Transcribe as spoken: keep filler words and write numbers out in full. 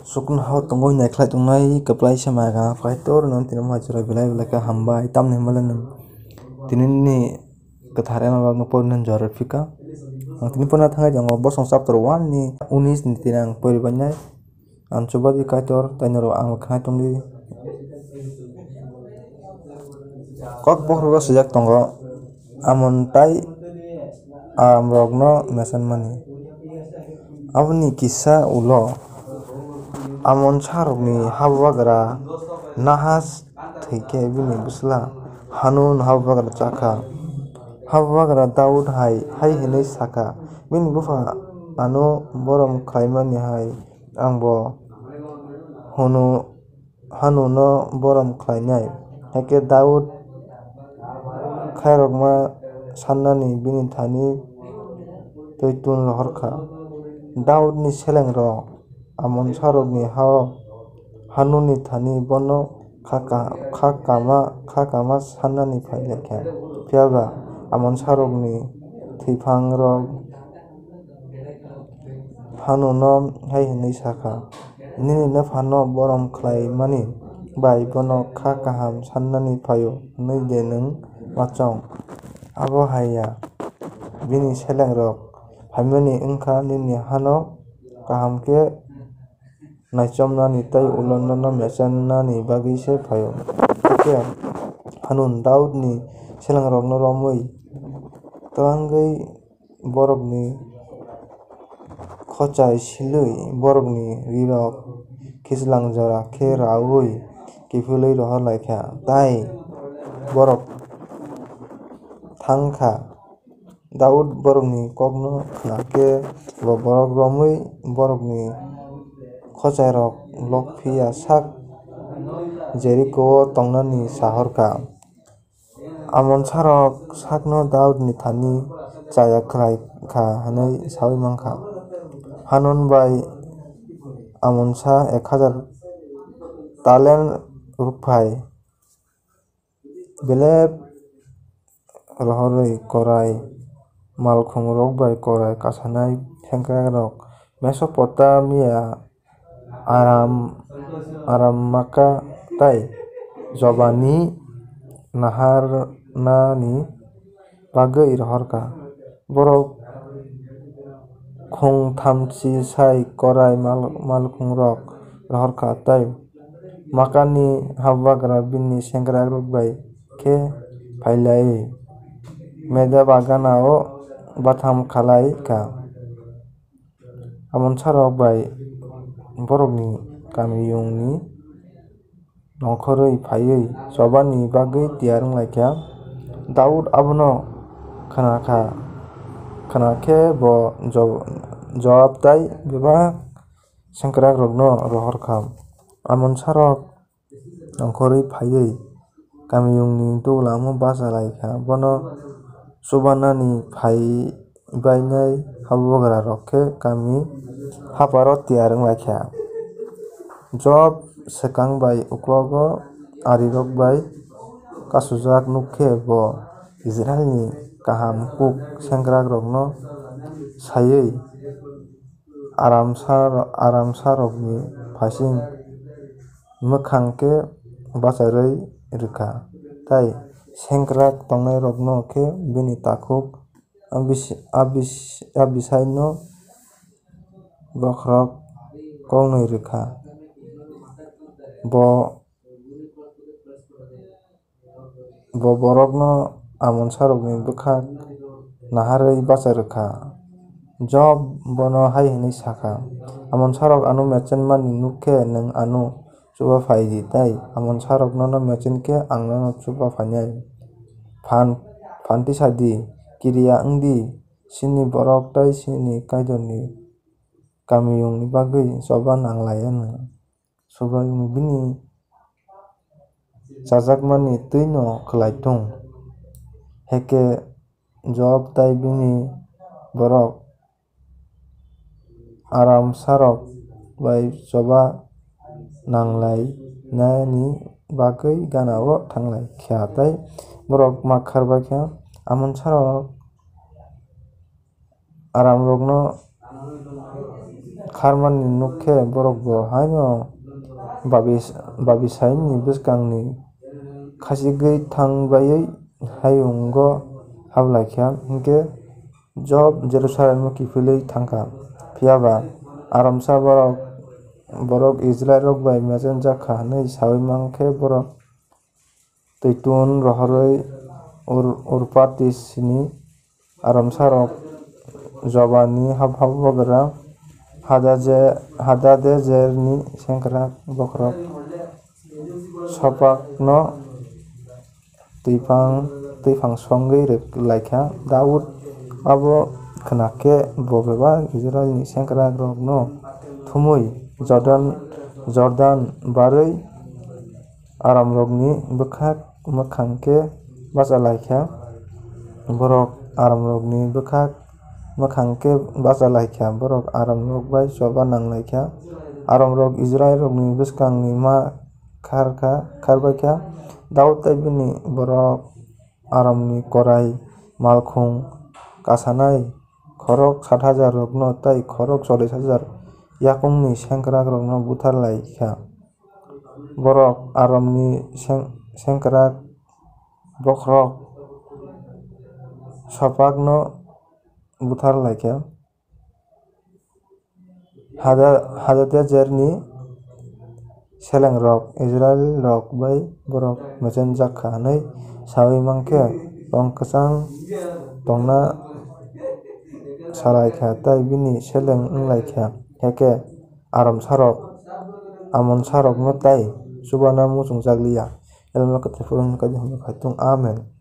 Sukno hao tongwi naikhlai tongnai kwplai se mai gana Kaitor no tini mai chwrai belai belai khe hambai, tamni hwnba le nwng tini ni kwthar ema bagno porinani jora phika. Ang tini porina thangwi tongo Bosong chapter one ni unis ni tini ang pori bainai. Ang chubaji Kaitor tei norok ang khnai tongdi. Kokbokhorogo swijak tongo, Amon tai Aramrokno mesenmani. Aboni kisa ulo Amonsarokni habugra Nahas thwi khe bini bwsla Hanun habugra cha kha. Habugra Daud hai, hai hwnwi sa kha, "Bini bupha ano borom khlaimani hai ang bo hwnwi Hanuno borom khlainai." Hakhe Daud khairokma sannani bini thani twi tun rohor kha. Daudni selengrok Amonsarokni ha-o Hanunni thani bono kha ka-, kha kama, kha kama sannani phai lai kha. Phiya ba Amonsarokni thwiphangrok Hanuno hai hwnwi sa kha, "Nini nwphano borom khlaimani bai bono kha kaham sannani phaio hwnwi de nwng ma chong? Abo hai ya, bini selengrok phaimani wng kha nini hano kaham khe naichomnani tei ulo nono mechennani bagwi se phaio." Hakhe Hanun Daudni selengrokno romwi twlangwi borokni khochai silwi, borokni rirok khichlang jora khe raui kiphilwi rohor lai kha, tei borok thang kha. Daud borokni kokno khna khe bo borok romwi borokni khochairok lok phiya sak Jeriko-o tongnani sahor kha. Amonsarok sakno Daudni thani chaya khlai kha hwnwi saui man kha. Hanun bai Amonsa ek hajar talent rukphai belep rohorwi korai malkhungrok bai korai kasanai sengkrakrok Mesopotamia Aram, Aram Maaka tei Jobani naharnani bagwi rohor kha. Borok khung thamchi sai korai mal-, malkhungrok rohor kha tei Maakani habugra bini sengkrakrok bai khe phai lai Medeba gana-o batham khlai kha. Amonsarok bai borokni kamiyungni nongkhorwi phaiwi chobani bagwi tiyar wng lai kha. Daud abono khna kha, khna khe bo Jo-, Joab tei bebak sengkrakrokno rohor kha. Amonsarok nongkhorwi phaiwi kamiyungni duglamno bacha lai kha. Bono chubanani phai bainai habugrarok khe kami hapharo tiyar wng lai kha. Joab swkang bai uklogo arirok bai kasujak nuk khe bo Israilni kaham kuk sengrakrokno saiwi Aramsa-, Aramsarokni phaising mwkhang khe bacharwi rwkha, tei sengkrak tongnairokno khe bini takhuk Abis-, Abis-, Abisaino bokhorok koknwi rwkha. Bo Bo borokno Amonsarokni bwkhak naharwi bacha rw kha. Joab bono hai hwnwi sa kha, "Amonsarok ano mechenmani nuk khe nwng ano chuba phai di, tei Amonsarok nono mechen khe ang nono chuba phainai. Phan, phan tisa di, kiriya wng di, chini borok tei chini Kaitorni kamiyungni bagwi choba nang lai anw." Subraiyung bini chajakmani twi'-no khlai thung. Hakhe Joab tei bini borok Aramsarok bai choba nang lainani bagwi gana-o thang lai kha tei borok Makhar bai kha. Amonsarok Aramrokno Harmanni nuk khe borok bo haino Babis-, Babisaini bwskangni khasigwi thang baiwi hayungo hap lai kha, hinkhe Job Jerusalemo kiphilwi thang kha. Phiya ba Aramsa borok, borok Israilrok bai mejenjak kha hwnwi saui man khe borok twitun rohorwi Ur-, Urpatisni Aramsarok Jobani hap-, habugra Hadaje-, Hadadezerni sengkrak bokhorok Sopakno twiphang, twiphang songwi rwk lai kha. Daud abo khna khe bo bebak Israilni sengkrakrokno thumwi Jordan, Jordan barwi Aramrokni bwkhak mwkhang khe bacha lai kha. Borok Aramrokni bwkhak mwkhang khe bacha lai kha. Borok Aramrok bai choba nang lai kha. Aramrok Israilrokni bwskangni ma khar kha, khar bai kha. Daud tei bini borok Aramni korai, malkhung kasanai khorok sat hajar rokno tei khorok chollish hajar yakungni sengkrakrokno buthar lai kha. Borok Aramni seng-, sengkrak bokhorok Sopakno buthar lai kha. Hada-, Hadadezerni selengrok Israilrok bai borok mejenjak kha hwnwi saui man khe, tong kwchang tongna sa lai kha tei bini seleng wng lai kha. Hakhe Aramsarok Amonsarokno tei chubana muchungjak li ya. Elma kwthai phuruni kaitor hwnwi phai thung. Amen.